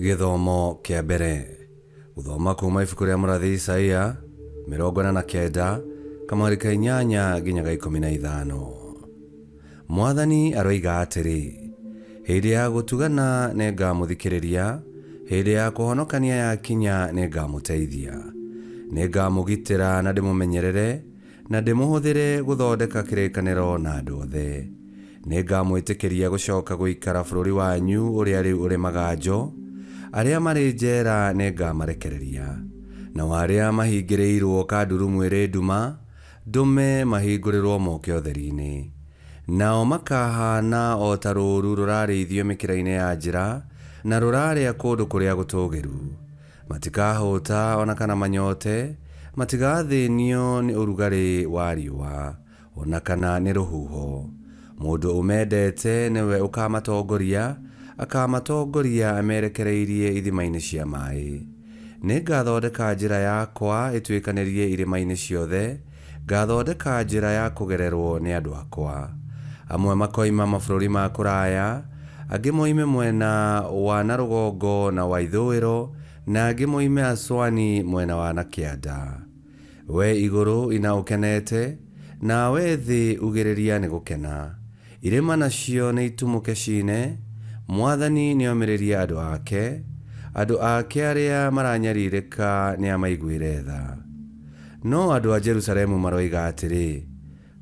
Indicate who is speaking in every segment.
Speaker 1: Gĩthomo kĩa mbere. Gũthoma kuma ibuku rĩa mũrathi Isaia 49 kamũhari ka 8 nginya ga 15. Mwathani aroiga atĩrĩ, Hĩndĩ ya gũtugana nĩngamũthikĩrĩria, hĩndĩ ya kũhonokania yakinya nĩngamũteithia. Nĩngamũgitĩra na ndĩmũmenyerere, na ndĩmũhũthĩre gũthondeka kĩrĩkanĩro na andũ othe. Nĩngamwĩtĩkĩria gũcoka gũikara bũrũri wanyu ũrĩa rĩu ũrĩ maganjo, arĩa marĩ njeera nĩngamarekereria, nao arĩa mahingĩrĩirwo kandurumu ĩrĩ nduma, ndũme mahingũrĩrwo moke ũtheri-inĩ. Nao makaahaana o ta rũũru rũrarĩithio mĩkĩra-inĩ ya njĩra, na rũrarĩa kũndũ kũrĩa gũtũũgĩru. Matikahũta o na kana manyote, matigathĩnio nĩ ũrugarĩ wa riũa, o na kana nĩ rũhuho. Mũndũ ũmendete nĩwe ũkaamatongoria, akaamatongoria amerekereirie ithima-inĩ cia maĩ. Nĩngathondeka njĩra yakwa ĩtuĩkanĩrie irĩma-inĩ ciothe, ngathondeka njĩra ya kũgererwo nĩ andũ akwa. Amwe makoima mabũrũri ma kũraya, angĩ moime mwena wa na rũgongo na wa ithũĩro, na angĩ moime Aswani mwena wa na kĩanda. Wee igũrũ ina ũkenete, nawe thĩ ugĩrĩria nĩ gũkena. Irĩma nacio nĩitumũke ciine, Mwathani nĩomĩrĩrie andũ ake, andũ ake arĩa maranyarirĩka nĩamaiguĩre tha. No andũ a Jerusalemu maroiga atĩrĩ,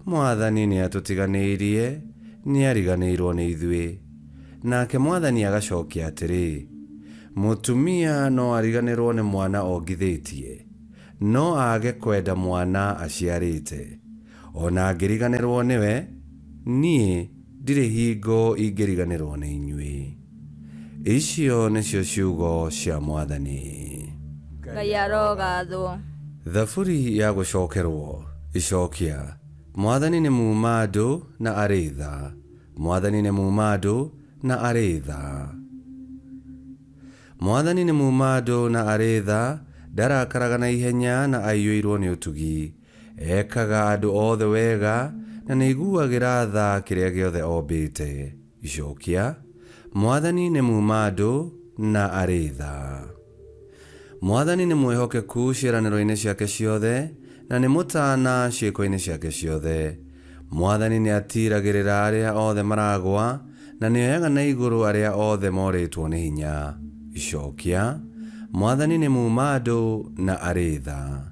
Speaker 1: Mwathani nĩatũtiganĩirie, nĩariganĩirwo nĩ ithuĩ. Nake Mwathani agacookia atĩrĩ, Mũtumia no ariganĩrwo nĩ mwana ongithĩtie? No aage kwenda mwana aciarĩte? O na angĩriganĩrwo nĩwe, niĩ ndirĩ hingo ingĩriganĩrwo nĩ inyuĩ. Icio nĩcio ciugo cia Mwathani.
Speaker 2: Ngai arogathwo.
Speaker 1: Thaburi ya gũcokerwo. Icokia. Mwathani nĩ muuma andũ na arĩ tha. Mwathani nĩ muuma andũ na arĩ tha. Mwathani nĩ muuma andũ na arĩ tha, ndarakaraga na ihenya na aiyũirwo nĩ ũtugi. Ekaga andũ othe wega na nĩaiguagĩra tha kĩrĩa gĩothe ombĩte. Icokia, Mwathani nĩ muuma-andũ na arĩ tha. Mwathani nĩ mwĩhokeku ciĩranĩro-inĩ ciake ciothe, na nĩ mũtaana ciĩko-inĩ ciake ciothe. Mwathani nĩatiiragĩrĩra arĩa othe maragũa, na nĩoyaga na igũrũ arĩa othe morĩtwo nĩ hinya. Icokia, Mwathani nĩ muuma-andũ na arĩ tha.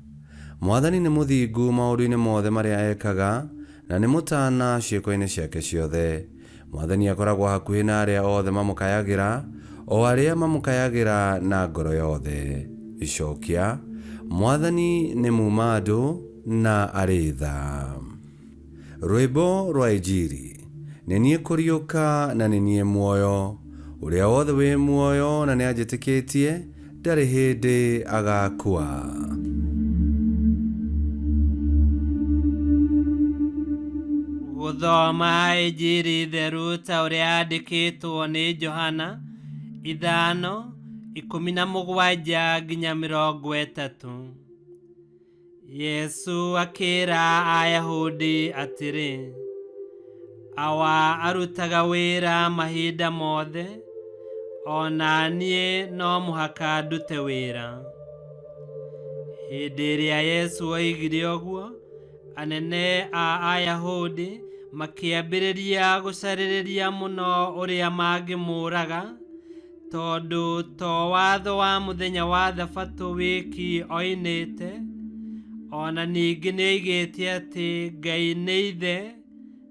Speaker 1: Mwathani nĩ mũthingu maũndũ-inĩ mothe marĩa ekaga, na nĩ mũtaana ciĩko-inĩ ciake ciothe. Mwathani akoragwo hakuhĩ na arĩa othe mamũkayagĩra, o arĩa mamũkayagĩra na ngoro yothe. Icokia, Mwathani nĩ muuma-andũ na arĩ tha. Rwĩmbo rwa Injiri. Nĩ niĩ kũriũka na nĩ niĩ muoyo. Ũrĩa wothe wĩ muoyo na nĩanjĩtĩkĩtie, ndarĩ hĩndĩ agakua.
Speaker 3: Gũthoma Injiri theru ta ũrĩa yandĩkĩtwo nĩ Johana 5:17-30. Yesu akĩra Ayahudi atĩrĩ, Awa arutaga wĩra mahinda mothe, o na niĩ no mũhaka ndute wĩra. Hĩndĩ ĩrĩa Yesu oigire ũguo, anene a Ayahudi makĩambĩrĩria gũcarĩrĩria mũno ũrĩa mangĩmũũraga, Tondũ to watho wa mũthenya wa Thabatũ wiki oinĩte, o na ningĩ nĩoigĩte atĩ Ngai nĩ Ithe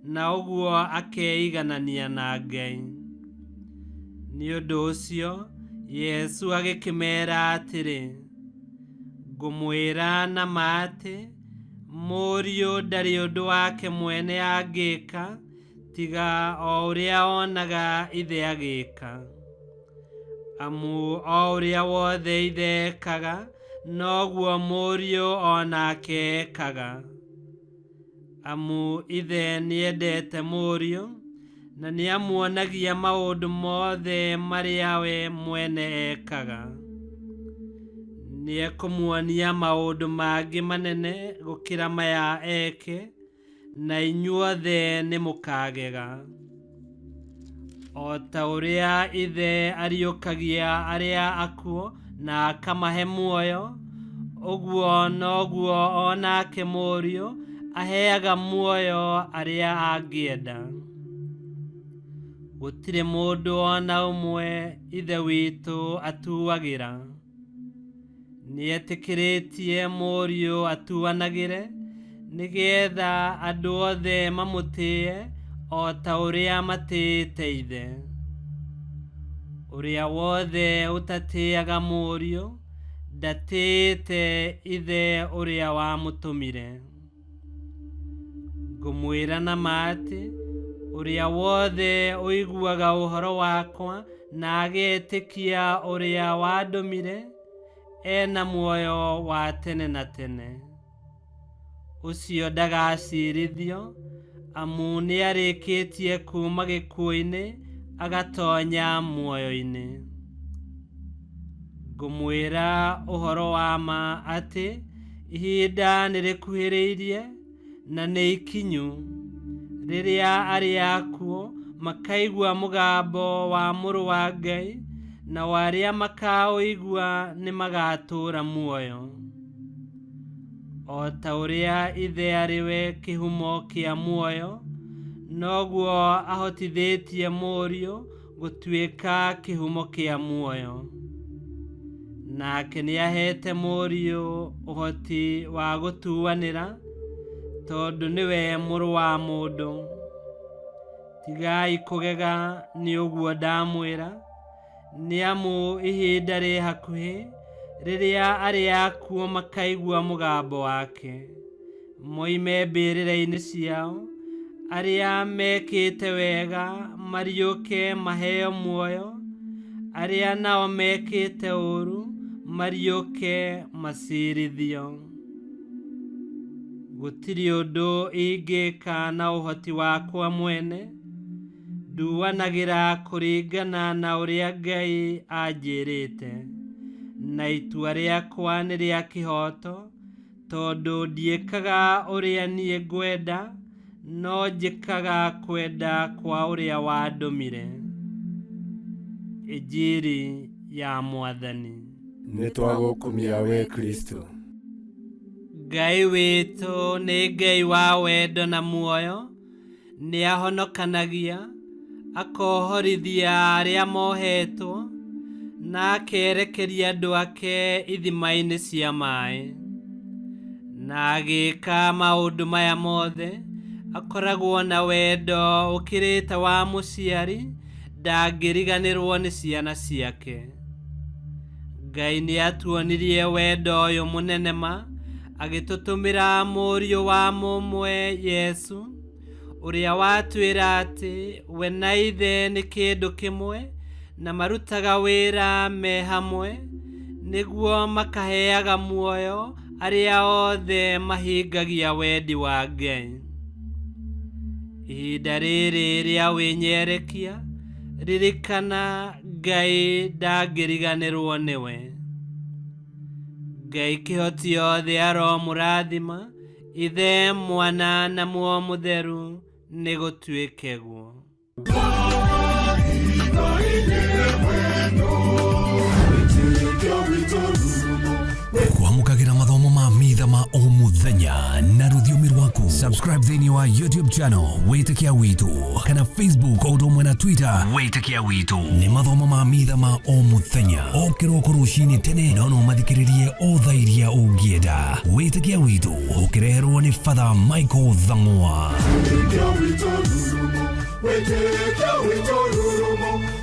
Speaker 3: na ũguo akeiganania na Ngai. Nĩ ũndũ ũcio Yesu agĩkĩmera atĩrĩ, Ngũmwĩra na ma atĩ, Mũriũ ndarĩ ũndũ wake mwene angĩka, tiga o ũrĩa onaga ithe agĩka. Amu o ũrĩa wothe ithe ekaga, noguo mũriũ o nake ekaga. Amu ithe nĩendete mũriũ, na nĩamuonagia maũndũ mothe marĩa we mwene ekaga. Nĩekũmuonia maũndũ mangĩ manene gũkĩra maya eke, na inyuothe nĩ mũkaagega. O ta ũrĩa Ithe ariũkagia arĩa akuũ na akamahe muoyo, ũguo noguo o nake Mũriũ aheaga muoyo arĩa angĩenda. Gũtirĩ mũndũ o na ũmwe Ithe witũ atuagĩra. Nĩetĩkĩrĩtie Mũriũ atuanagĩre, nĩgeetha andũ othe mamũtĩĩe o ta ũrĩa matĩĩte Ithe. Ũrĩa wothe ũtatĩĩaga Mũriũ ndatĩĩte Ithe ũrĩa wamũtũmire. Ngũmwĩra na ma atĩ, ũrĩa wothe ũiguaga ũhoro wakwa na agetĩkia ũrĩa wandũmire, ena muoyo wa tene na tene. Ũcio ndagacirithio, amu nĩarĩkĩtie kuuma gĩkuũ-inĩ agatonya muoyo-inĩ. Ngũmwĩra ũhoro wa ma atĩ ihinda nĩrĩkuhĩrĩirie na nĩ ikinyu, rĩrĩa arĩa akuũ makaigua mũgambo wa Mũrũ wa Ngai, nao arĩa makaũigua nĩmagatũũra muoyo. O ta ũrĩa Ithe arĩ we kĩhumo kĩa muoyo, noguo ahotithĩtie Mũriũ gũtuĩka kĩhumo kĩa muoyo. Nake nĩaheete Mũriũ ũhoti wa gũtuanĩra, tondũ nĩwe Mũrũ wa Mũndũ. Tigai kũgega nĩ ũguo ndamwĩra, nĩ amu ihinda rĩ hakuhĩ rĩrĩa arĩa akuũ makaigua mũgambo wake, moime mbĩrĩra-inĩ ciao, arĩa mekĩte wega mariũke maheo muoyo, arĩa nao mekĩte ũũru mariũke macirithio. Gũtirĩ ũndũ ingĩka na ũhoti wakwa mwene, nduanagĩra kũringana na ũrĩa Ngai anjĩrĩte, na itua rĩakwa nĩ rĩa kĩhooto, tondũ ndiĩkaga ũrĩa niĩ ngwenda, no njĩkaga kwenda kwa ũrĩa wandũmire. Injiri ya Mwathani.
Speaker 4: Nĩ twagũkumia we Kristo.
Speaker 3: Ngai witũ nĩ Ngai wa wendo na muoyo, nĩahonokanagia, akohorithia arĩa mohetwo, na akerekeria andũ ake ithima-inĩ cia maĩ. Na agĩka maũndũ maya mothe, akoragwo na wendo ũkĩrĩte wa mũciari, ndangĩriganĩrwo nĩ ciana ciake. Ngai nĩatuonirie wendo ũyũ mũnene ma, agĩtũtũmĩra Mũriũ wa mũmwe Yesu, ũrĩa watwĩra atĩ we na Ithe nĩ kĩndũ kĩmwe, na marutaga wĩra me hamwe, nĩguo makaheaga muoyo arĩa othe mahingagia wendi wa Ngai. Ihinda rĩrĩ rĩa wĩnyerekia, ririkana Ngai ndangĩriganĩrwo nĩwe. Ngai kĩhoti yothe aromũrathima, Ithe, Mwana na Muoyo Mũtheru, nĩ gũtuĩke guo.
Speaker 5: Kwamũkagĩra mathomo ma mitha ma o mũthenya na rũthiomi rwaku. Subscribe thĩinĩ wa YouTube channel Wĩtĩkia Witũ kana Facebook o ũndũ ũmwe na Twitter Wĩtĩkia Witũ. Nĩ mathomo ma mitha ma o mũthenya o kĩroko rũcinĩ tene, no no mathikĩrĩrie o thaa iria ũngĩenda. Wĩtĩkia Witũ ũkĩreherwo nĩ Father Michael Thang'wa.
Speaker 4: Wĩtĩkia witũ rurumo, wĩtĩkia witũ rurumo.